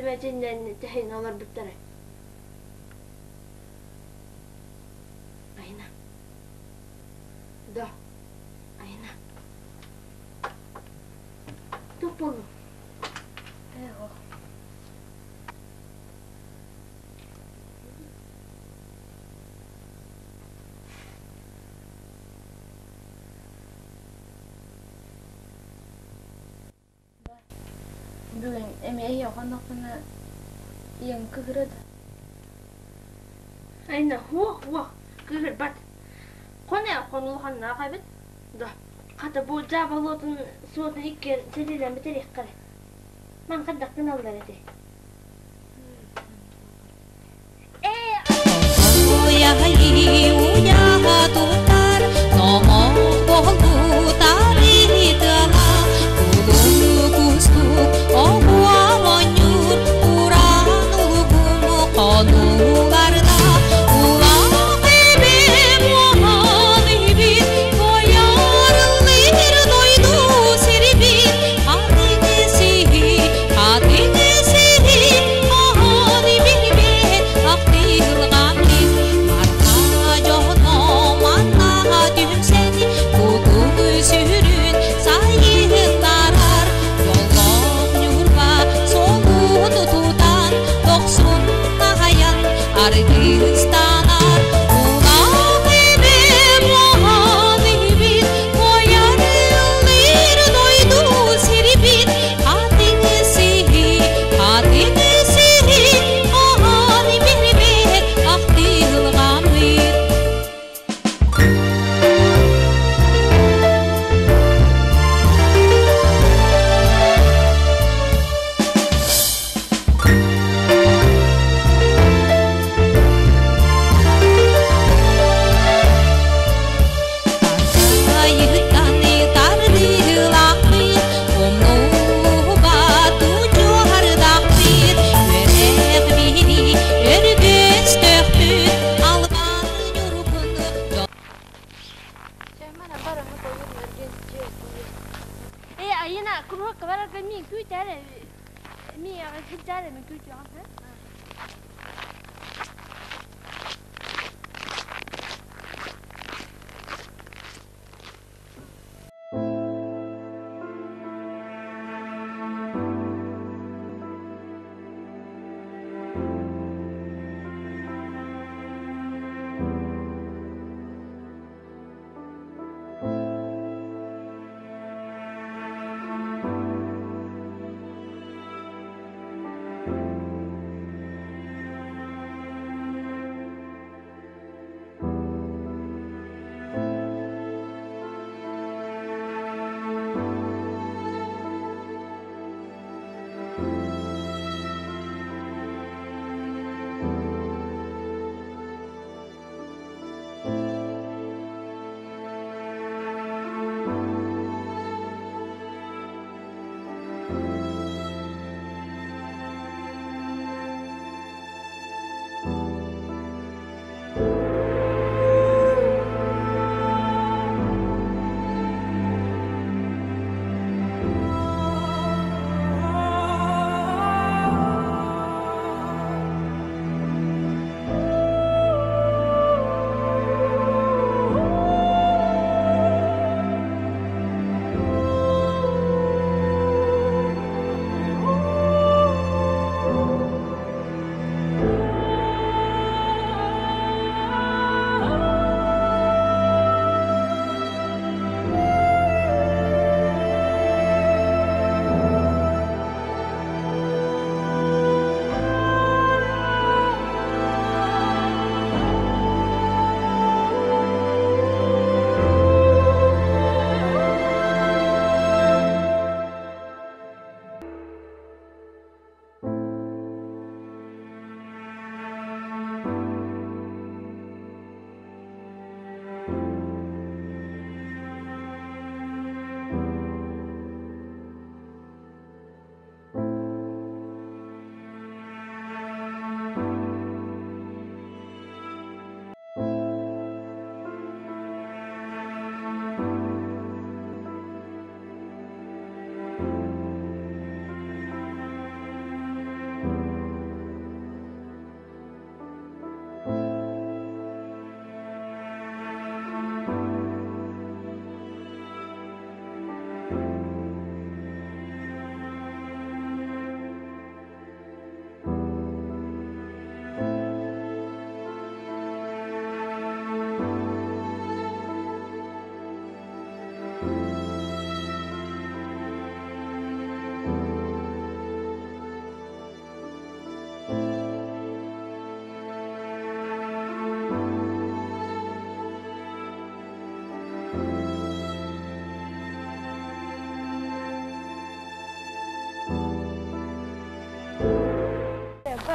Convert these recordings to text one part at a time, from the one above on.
эмэтинэн тэһин олорбуттара. Айна. Да. Айна. Туох буоллуҥ? Ээ, ох. Бүгүн эмиэ эһиэхэ оннохпуна ийэҥ кыыһырыа да? Айна, уох, уох, кыыһырбат. Хон ээ, хон улаханнаах эбит. Да, хата бу дьаабалуотун суотун иккиэн сэлиилээн бүтэриэххэ эрэ. Ман хайдах гыналлар этэй? Аргыстанар улаах эбэм уоһан иһибит, Туойарыллыыр дойду сирбит, Хатыҥ сиһи, хатыҥ сиһи, Аһан биэрбэт ахтылҕаммыт. Тайыттан тардыылаахпыт, умнубат удьуордаахпыт, үөрэх биһиги өргөстөөхпүт, албан ньургун Ээ, Айына, куруһуокка барарга миин күүтээр Миэхэ сылдьаар мин күүтүөҕүм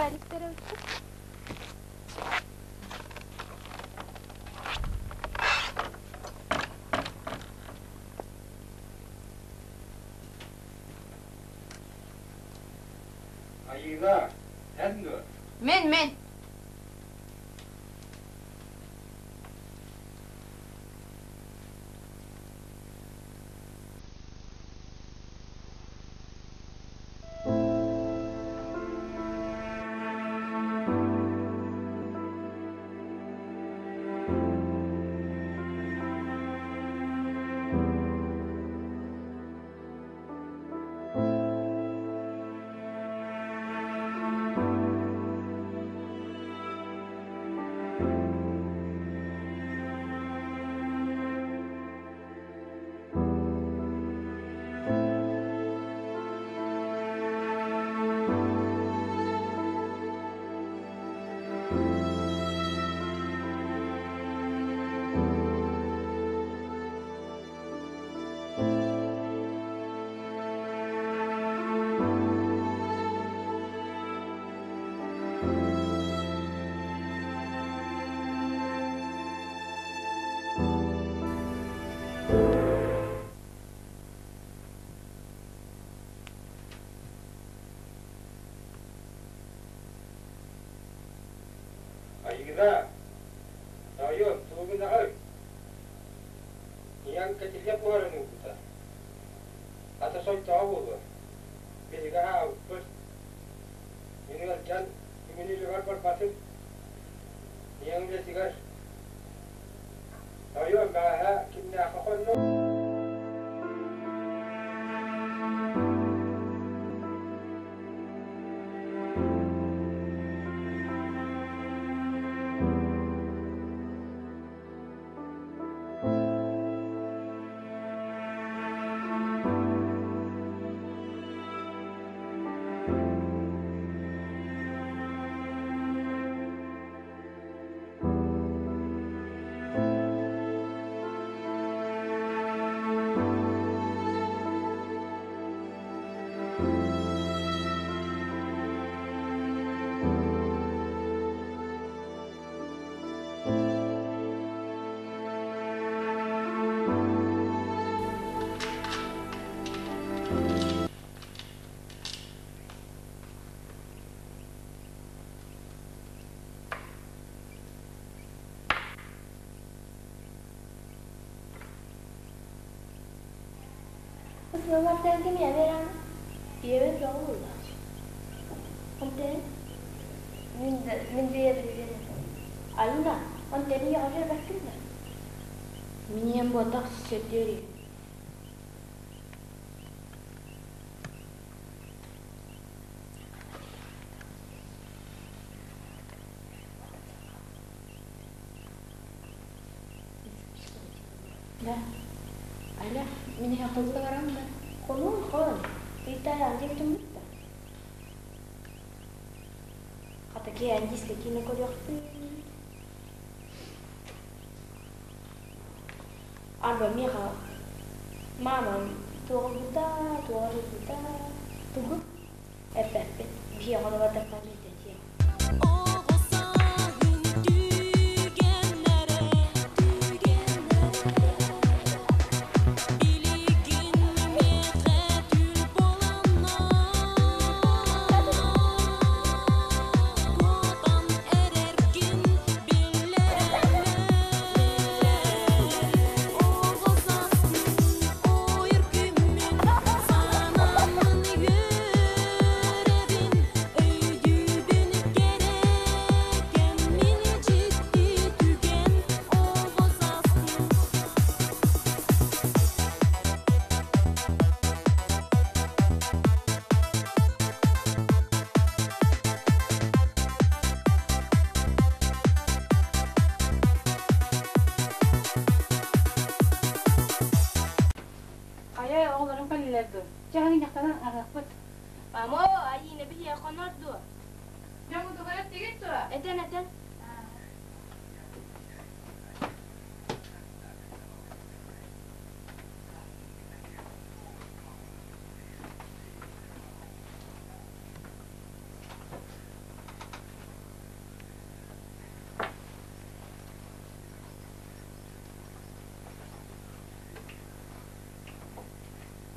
иликтэр эбиппит. Айыына, эн дуо? Мин, мин. Айыына, тоойуом, тугун аҕай? Ийэҥ кэтиллэ буһарын уурбута. Ата сойдоҕо буолуо. Биһиги аһаабыппыт. Мин ыалдьан, бүгүн үлэбэр барбатым. Ийэҥ үлэтигэр. Тоойуом, бэҕэһээ кимнээххэ хоннуҥ? Сыллартан ким ийэбэр ийэбэр бөҕө буоллаҕа. Онтон мин да мин да ийэбэр биэрэн Алина, онтон ийэҕэ биэрбэккин да? Мин ийэм буотах сөптүөр Да. Аля, мин эһэ хонук барам да. Хонуун хон. Ыйтаайаҕын диэбитим да. Хата киэһэн дискэ киинэ көрүөхпүт. Арба миэхэ маамам туоҕурбута, туоҕурбута. Тугу? Эппэппин. Биһиэхэ ону бардахпына биирдэ этиэм. Оҕо сааһым түгэннэрэ, түгэннэрэ Билигин миэхэ түүл буоланнар Куотан эрэргин биллэрэммэр Оҕо сааспын ойор күммүн санааммын үөрэбин Өйдүүбүн кэрэкэм мин дьикти түгэн оҕо сааспын Хайа оҕолорум кэллилэр дуо? Чаһын инньэхтэнэн аһыахпыт. Мамо, Айыына биһиэхэ хонор дуо? Дьоҥҥутугар эттигит дуо? Этэн этэн.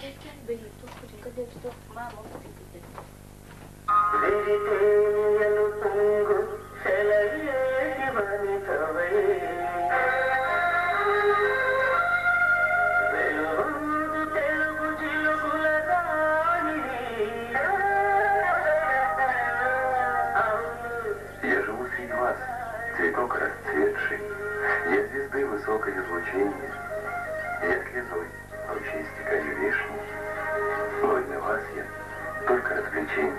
Кэл-кэл бэйи туохпутун көрдөөбүт суох маама оппутун көрдөөбүт. Я живу среди вас, цветок расцветший, Я звезды высокое излучение, Я слезой ручей стекаю вешний, Но для вас я только развлечение.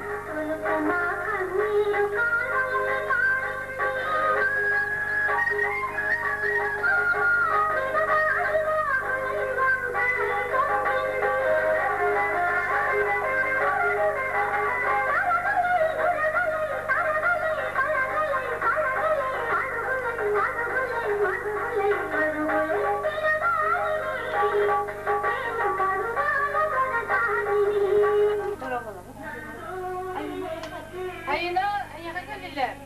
Айына, эйиэхэ кэллилэр.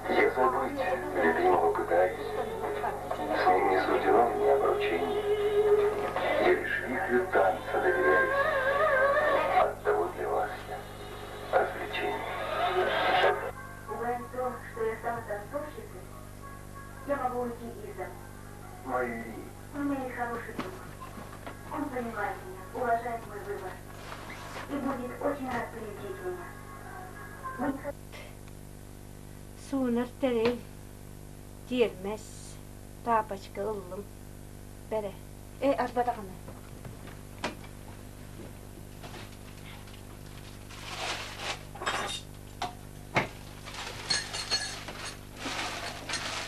Я забыть любимого пытаюсь, С ним не суждено мне обручение. Я лишь вихрю танца доверяюсь, Оттого для вас я развлечение. Пугаясь то, что я стала танцовщицей, я могу уйти из дому. Мои У меня есть хороший друг. Он понимает меня, уважает мой выбор и будет очень рад приютить меня. Мы Суунар тэрил, тиэрмэс, тапочка ыллым. Бэрэ. Э, арбатаҕына.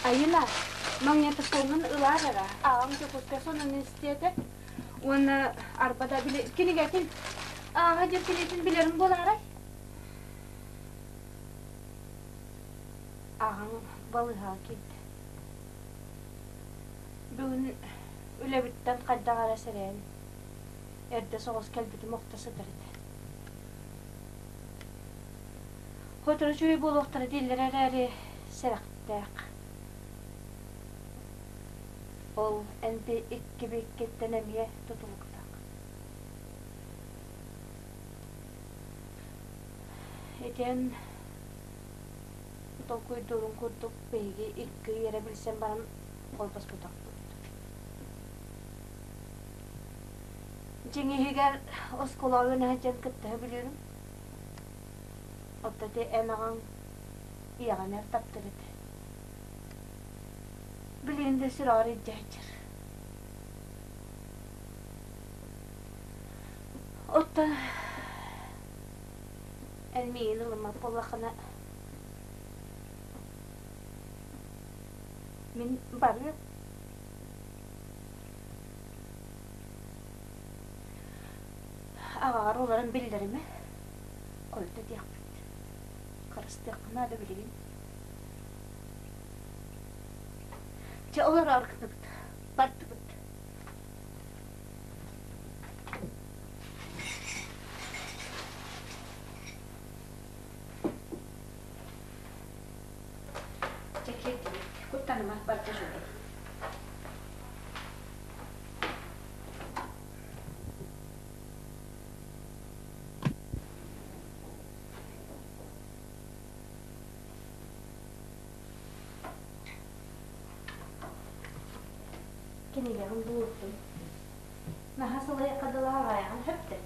Айына, магнитофоҥҥун ылаар эрэ, аҕам Дьокуускай сонун истиэтэ уонна арбата били кинигэтин ааҕа диэн кинигэтин билэрин буолаарай? Аҕаҥ балыыһаҕа киирдэ. Бүгүн үлэбиттэн хайдах эрэ сэрэйэн, эрдэ соҕус кэлбитим охто сытар этэ. Сотору үчүгэй буолуохтара дииллэр эрээри, сэрэхтээх. Ол эн икки бииккиттэн эмиэ тутулуктаах. Итиэн толкуйдуурун курдук биһиги икки ый эрэ билсэн баран холбоспотохпут. Дьиҥ иһигэр оскуолаҕа үөрэнэ сылдьан кыттыһа билиэрим. Оттон ити эн аҕаҥ ийэҕин эр таптыыр этэ. Билигин да сүрэҕэр илдьэ сылдьар. Оттон эн миигин ылыммат буоллаххына, мин барыам. Аҕаҕар олорон биллэримэ, хойут этиэхпит. Харыстыахха наада билигин. Чэ, олороору гынныбыт, бардыбыт. Чэ, киирдибит. Куттаныма, барда үчүгэй. Кинигэҕин булуттум. Наһаа сылайахха дылы аҕайаҕын сөптө.